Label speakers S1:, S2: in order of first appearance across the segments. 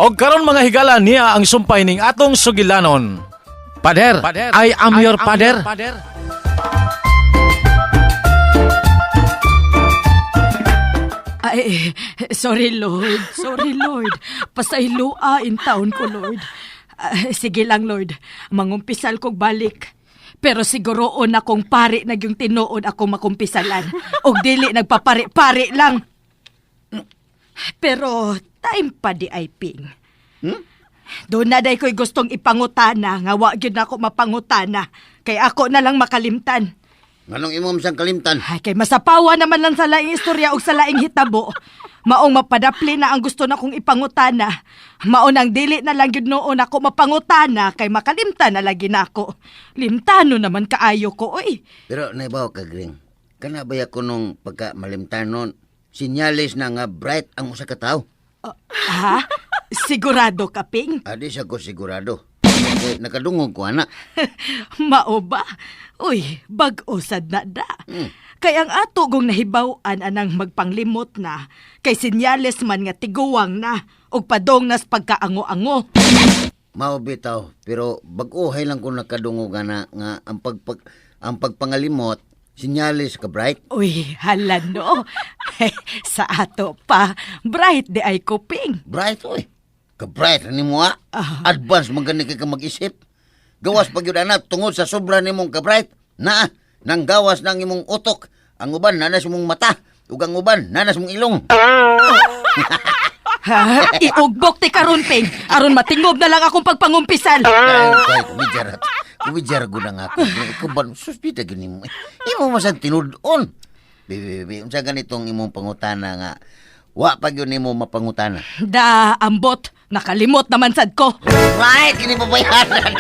S1: Og karon mga higala niya ang sumpay ning atong sugilanon. Pader, I am your pader.
S2: Ay, sorry Lord. Sorry Lord. Pasayloa in taon ko, Lord. Ah, sige lang, Lord. Mangumpisal kog balik. Pero siguroon akong pari na yung tinuod ako makumpisalan. Og dili nagpapari-pari lang. Pero time pa di ay ping. Doon na day ko'y gustong ipangutana nga wa gyud nako mapangutana. Kay ako na lang makalimtan.
S3: Nganong imo man siyang kalimtan?
S2: Ay, kay masapawa naman lang sa laing istorya og sa laing hitabo. Maong mapadapli na ang gusto na kong ipangutana. Mao nang dili na lang gyud noon ako mapangutana kay makalimtan na lagi na ako. Limtano naman kaayo ko, oy.
S3: Pero naibaw ka, Gring. Kana ba ko nung pagka malimtan nun, sinyales na nga bright ang usa ka tawo.
S2: Ha? Sigurado ka, Ping?
S3: Adi siya ko sigurado. Kay nakadungog ko ana.
S2: Mao ba? Uy, bag-o sad na da. Kay ang ato gong nahibaw-an anang magpanglimot na, kay sinyales man nga tiguwang na, ug padong nas pagkaango-ango.
S3: Mao bitaw, pero bag-ohay lang ko nakadungog ana nga ang pagpag ang pagpangalimot sinyales ka bright.
S2: Uy, hala no. Sa ato pa, bright di ay kuping.
S3: Bright oy. Ka bright ni mo ah. Advance man gani kay ka mag-isip. Gawas pag yun ana tungod sa sobra nimong ka bright. Na nang gawas nang imong utok. Ang uban nanas imong mata ug ang uban nanas imong ilong.
S2: Ha? Iugbok ti karon ping. Aron matingob na lang akong pagpangumpisal.
S3: Ay, kay kumidyar at kumidyar ko na nga ako. Ikaw ba, suspita gini mo. Imo masan tinud-on. Bibi, bibi, unsa ganitong imong pangutana nga, wa pa gyud nimo mapangutana.
S2: Da, ambot. Nakalimot naman sad ko.
S3: Right, kini pabayaran.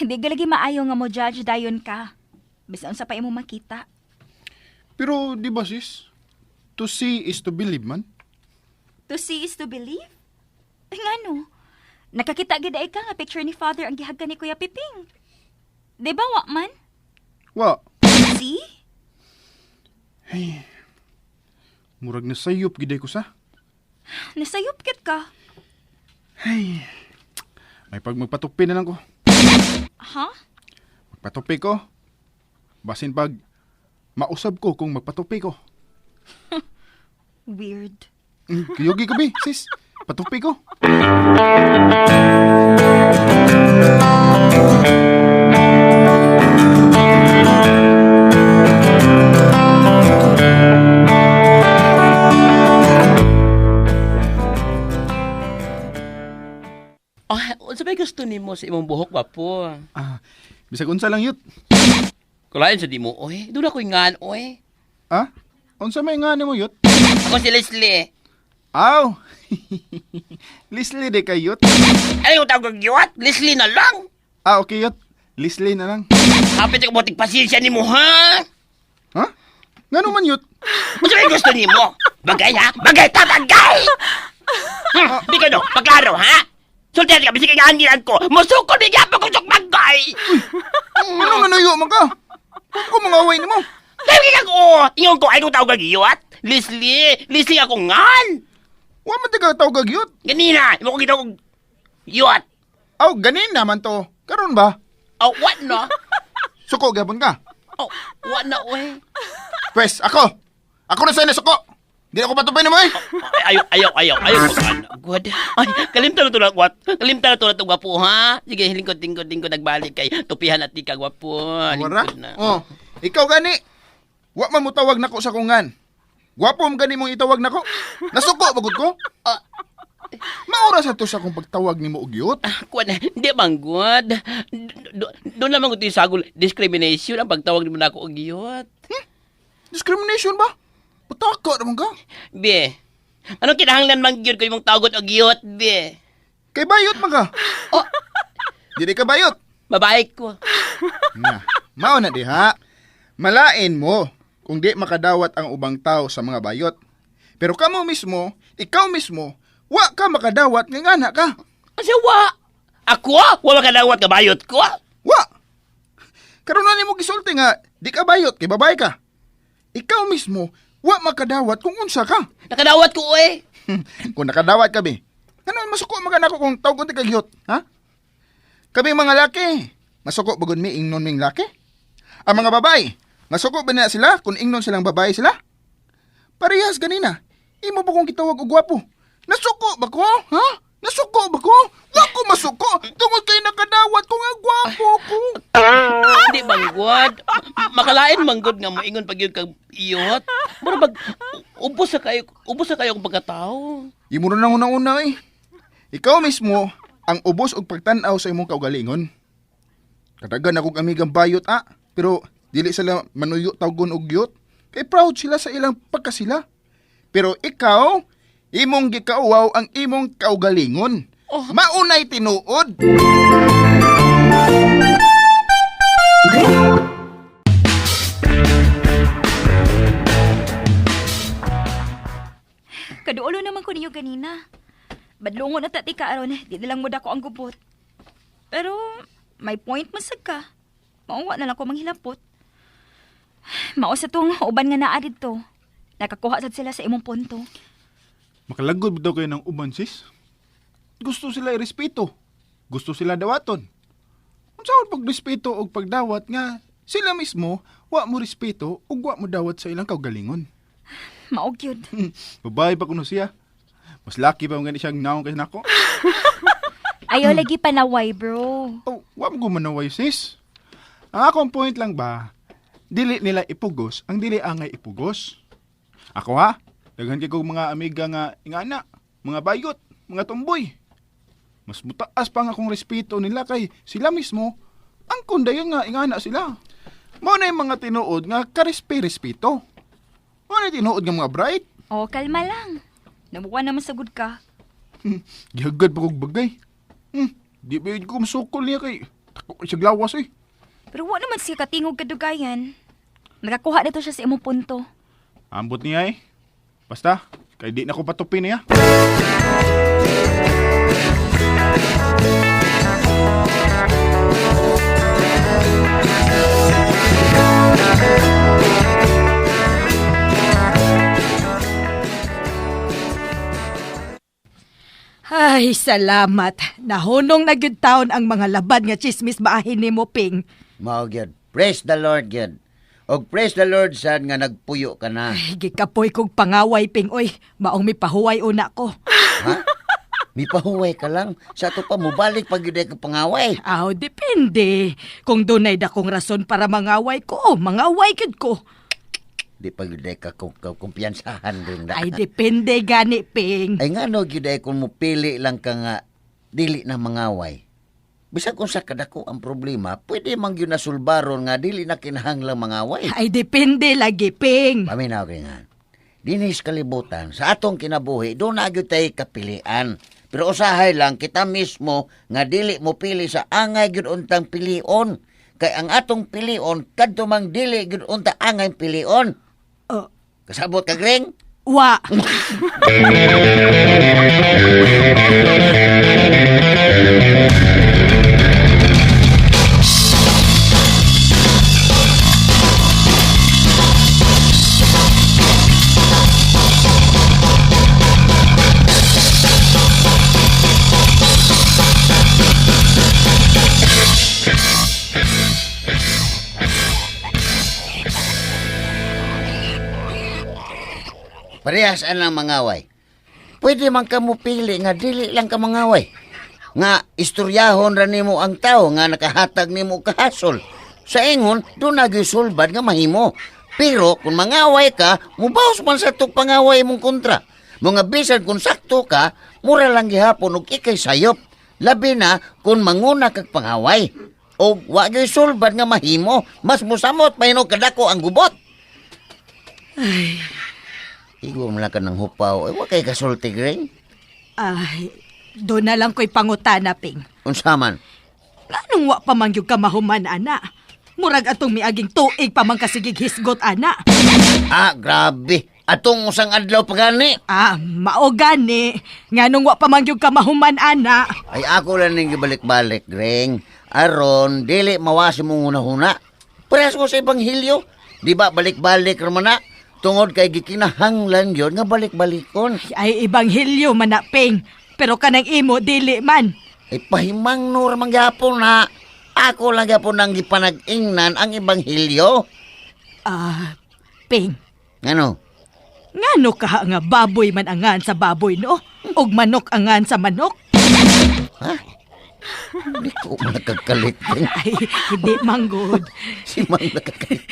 S4: Di galagi maayo nga mo judge dayon ka. Bisan unsa pa imo makita.
S5: Pero di ba sis? To see is to believe man.
S4: To see is to believe? Ay, ngano? Nakakita gid ay ka nga picture ni father ang gihagkan ni Kuya Piping. Di ba wa man?
S5: Wa,
S4: See?
S5: murag na sayop giday ko sa.
S4: Nasayop kit ka.
S5: May pag magpatupi na lang ko.
S4: Ha?
S5: Magpatupi ko. Basin pag mausab ko kung magpatupi ko.
S4: Weird.
S5: Kuyugi ko bi, sis. Patupi ko.
S6: Oh, unsa may gusto nimo sa imong buhok ba po?
S5: Ah, bisag unsa lang yut.
S6: Kulain sa di mo, oy. Doon ako'y ngan, oy.
S5: Ah? Unsa may nga nimo yut?
S6: Ako si Leslie.
S5: Aw. Leslie de kay yut.
S6: Ano yung tawag kag yut? Leslie na lang.
S5: Ah, okay yut. Leslie na lang.
S6: Hapit ako motig pasensya nimo, ha?
S5: Ha? Ngano man yut?
S6: Unsa may gusto nimo? Bagay, ha? Bagay ta, bagay! Di ka no, paklaro, ha? Sultihan ka, bisig nga angilan ko. Musukol, bigyan pa kong bagay!
S5: Ano nga nayo man ka? Huwag ko mga away nimo.
S6: Sabi ka ko, ingon ko, ay kong tawag kag yut? Leslie, Leslie ako ngan.
S5: Wa man ti ka tawag og yut.
S6: Ganina, imo ko gitawag yut.
S5: Aw, ganin naman to. Karon ba?
S6: Oh, what no?
S5: Suko gyapon ka.
S6: Oh, what na, oy?
S5: Pwes, ako. Ako na sa'yo nasuko. Di ako patupay na mo eh.
S6: Ay, ayaw, ayaw, ayaw, ayaw. Good. Ay, kalimtan na to na, what? Kalimtan na to na to, gwapo, ha? Sige, lingkod, lingkod, lingkod, nagbalik kay tupihan at di ka, gwapo.
S5: Wara?
S6: Lingkod na.
S5: Oh, ikaw gani. Wa man mo tawag nako sa kungan. Gwapo mo gani mong itawag nako. Nasuko bagud ko. Maura sa to sa akong pagtawag nimo og yut.
S6: Kuwan, di bang good? Doon lamang ito yung sagol discrimination ang pagtawag mo na ako og yot.
S5: Discrimination ba? Pataka naman ka.
S6: Be, anong kinahanglan man gyud ko imong tawagon og yot, be?
S5: Kay bayot man ka.
S6: Oh.
S5: Dili ka bayot.
S6: Babae ko.
S5: Na, mao na diha. Malain mo kung di makadawat ang ubang tao sa mga bayot. Pero kamo mismo, ikaw mismo, wa ka makadawat nga ngana ka.
S6: Asa wa? Ako? Wa makadawat ka bayot ko?
S5: Wa. Karon na nimo gisulti nga di ka bayot kay babae ka. Ikaw mismo wa makadawat kung unsa ka.
S6: Nakadawat ko eh.
S5: Kung nakadawat ka be, ano masuko man ka nako kung tawgon ti kag yot, ha? Kami mga laki, masuko bagod mi ingnon ming laki? Ang mga babae, masuko ba na sila kung ingnon silang babae sila? Parehas ganina. Imo ba kong gitawag og gwapo? Nasuko ba ko? Ha? Nasuko ba ko? Wa ko masuko tungod kay nakadawat ko nga gwapo ko.
S6: Hindi manggod. Makalain manggod nga moingon pag yun kag iyot. Mura bag ubos sa kayo kung pagkatao.
S5: Imo na nang una-una eh. Ikaw mismo ang ubos og pagtan-aw sa imong kaugalingon. Kadagan akong amigang bayot ah, pero dili sila manuyo tawgon og yot. Kay proud sila sa ilang pagkasila. Pero ikaw, imong gikauwaw ang imong kaugalingon.
S6: Oh.
S5: Maunay tinuod.
S4: Kaduolo naman ko ninyo ganina. Badlungon na tati ka aron, di na lang mo dako ang gubot. Pero may point man sad ka. Maunwa na lang ko manghilapot. Mao sa tong uban nga naa didto. Nakakuha sad sila sa imong punto.
S5: Makalagod ba daw kayo ng uban, sis? Gusto sila irespeto. Gusto sila dawaton. Unsa ang pagrespeto og pagdawat nga sila mismo wa mo respeto ug wa mo dawat sa ilang kaugalingon.
S4: Mao gyud.
S5: Babae pa kuno siya. Mas laki pa man gani siyang naong kaysa nako.
S4: Ayaw lagi panaway, bro.
S5: Oh, wa mo gumanaway, sis. Ang akong point lang ba, dili nila ipugos ang dili angay ipugos. Ako ha, daghan kay kog mga amiga nga ingana, mga bayot, mga tumboy. Mas mutaas pa nga akong respeto nila kay sila mismo ang kundayon nga ingana sila. Mao na yung mga tinuod nga karespe-respeto. Mao na yung tinuod nga mga bright.
S4: Oh, kalma lang. Namuha naman sagud ka.
S5: Gihagad pa kog bagay. Di ba yun ko masukol niya kay tako kay siyang lawas eh.
S4: Pero wa naman siya katingog kadugayan. Nakakuha nito siya sa imong punto.
S5: Ambot niya eh. Basta, kay di na ko patupin niya.
S2: Ay, salamat. Nahunong na gyud taon ang mga labad nga chismis maahin nimo, Ping.
S3: Mao gyud. Praise the Lord gyud. Og praise the Lord sad nga nagpuyo ka na.
S2: Ay, gikapoy kog pangaway, Ping. Oy, maong mipahuway una ko.
S3: Ha? Mipahuway ka lang. Sa ato pa mobalik pag gyud ka pangaway.
S2: Aw, depende. Kung dunay dakong rason para mangaway ko, mangaway gyud ko.
S3: Di pa gyud ka kumpiyansahan rin na.
S2: Ay, depende gani, Ping.
S3: Ay ngano gyud ay kung mupili lang ka nga dili na mangaway. Bisag kung sa kadako ang problema, pwede man gyud nasulbaron nga dili na kinahanglang mangaway.
S2: Ay, depende lagi, Ping.
S3: Paminaw kay nga. Dinis kalibutan, sa atong kinabuhi, doon na gyud tay kapilian. Pero usahay lang kita mismo nga dili mo pili sa angay gyud untang pilion. Kay ang atong pilion kadto mang dili gyud unta angay pilion.
S2: Oh,
S3: Kasabot ka Greng?
S2: wa.
S3: Parehas ang mangaway. Pwede man ka mo pili nga dili lang ka mangaway. Nga istoryahon ra nimo ang tao nga nakahatag nimo og kahasol. Sa ingon, doon na gyud sulbad nga mahimo. Pero kung mangaway ka, mubawas man sa tug pangaway imong kontra. Mga bisan kung sakto ka, mura lang gihapon og ikay sayop. Labi na kung manguna kag pangaway. O wa gyud sulbad nga mahimo, mas musamot pa hinog kadako ang gubot. Igo mo lang ka ng hupaw. Eh, wa kay kasulti, Greng.
S2: Ay, doon na lang ko'y pangutana, Ping.
S3: Unsa man?
S2: Anong wa pa man gyud ka mahuman, ana? Murag atong miaging tuig pa man kasigig hisgot ana.
S3: Ah, grabe. Atong usang adlaw pa gani.
S2: Ah, mao gani. Nganong wa pa man gyud ka mahuman ana.
S3: Ay ako lang ning gibalik-balik, Greng. Aron, dili mawasi mong hunahuna. Parehas ko sa Ebanghelyo. Di ba balik-balik raman na? Tungod kay gikinahanglan yun nga balik-balikon.
S2: Ay ebanghelyo man na, Ping. Pero kanang imo dili man.
S3: Ay pahimang no ramang gyapon na. Ako lang gyapon ang gipanag-ingnan ang Ebanghelyo.
S2: Ah, Ping.
S3: Ano?
S2: Ngano ka nga baboy man angan sa baboy no? Og manok angan sa manok?
S3: Ha? Hindi ko nakakalit. Greng.
S2: Ay, hindi manggod.
S3: Si Mang nakakalit.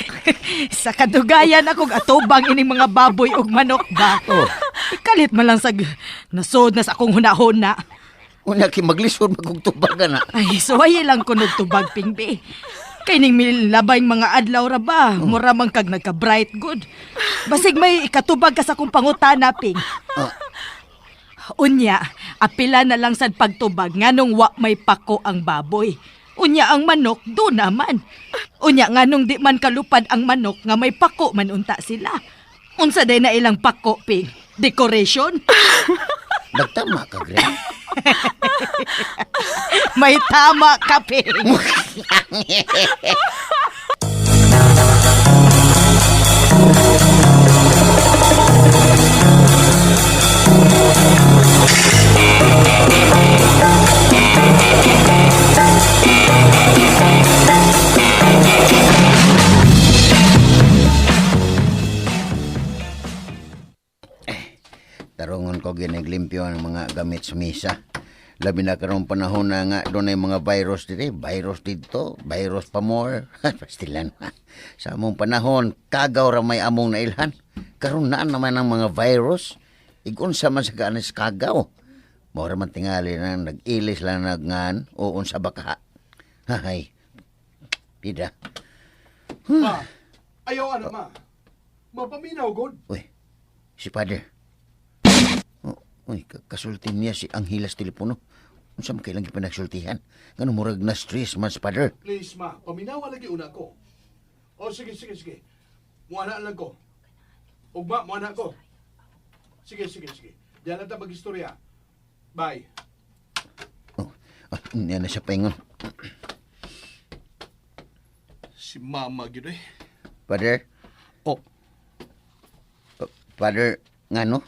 S2: Sa kadugayan akong atubang ining mga baboy og manok ba?
S3: Oh.
S2: Ikalit man lang sa nasod na sa akong hunahuna.
S3: Una kay maglisod magugtubagan na.
S2: Ay, suwaye lang kunog tubag, Pingbi. Kay ning milabay mga adlaw ra ba, mura man kag nagka-bright good. Basig may ikatubag ka sa akong pangutana, Ping.
S3: Oh.
S2: Unya, apila na lang sad pagtubag nganong wa may pako ang baboy. Unya ang manok, do naman. Unya nganong di man kalupad ang manok nga may pako man unta sila. Unsa day na ilang pako, Ping? Decoration?
S3: Nagtama ka, Greng.
S2: May tama ka, Ping.
S3: Tarungon ko ginaglimpyo ang mga gamit sa misa. Labi na karong panahon na nga doon ay mga virus dito. Virus dito, virus pa more. Pastilan. Sa among panahon, kagaw ra may among nailhan. Karon naan naman ang mga virus. Igun sa man sa kaanis kagaw. Mora man tingali na nag-ilis lang nagngan o unsa ba ka. Hay. Pida.
S7: Ma, ayaw ano ma. Mapaminaw god.
S3: Uy, si Father. Oh, uy, kasulti niya si Anghilas telepono. Unsa man kailang gipanagsultihan? Ngano murag na stress man si Father.
S7: Please ma, paminawa lagi una ko. O sige sige sige. Muana lang ko. Ugma, muana ko. Sige sige sige. Diyan na ta magistorya. Bye.
S3: Oh, ah, niya na siya paingon.
S7: Si mama gyud eh.
S3: Father,
S7: Oh,
S3: Father, ngano?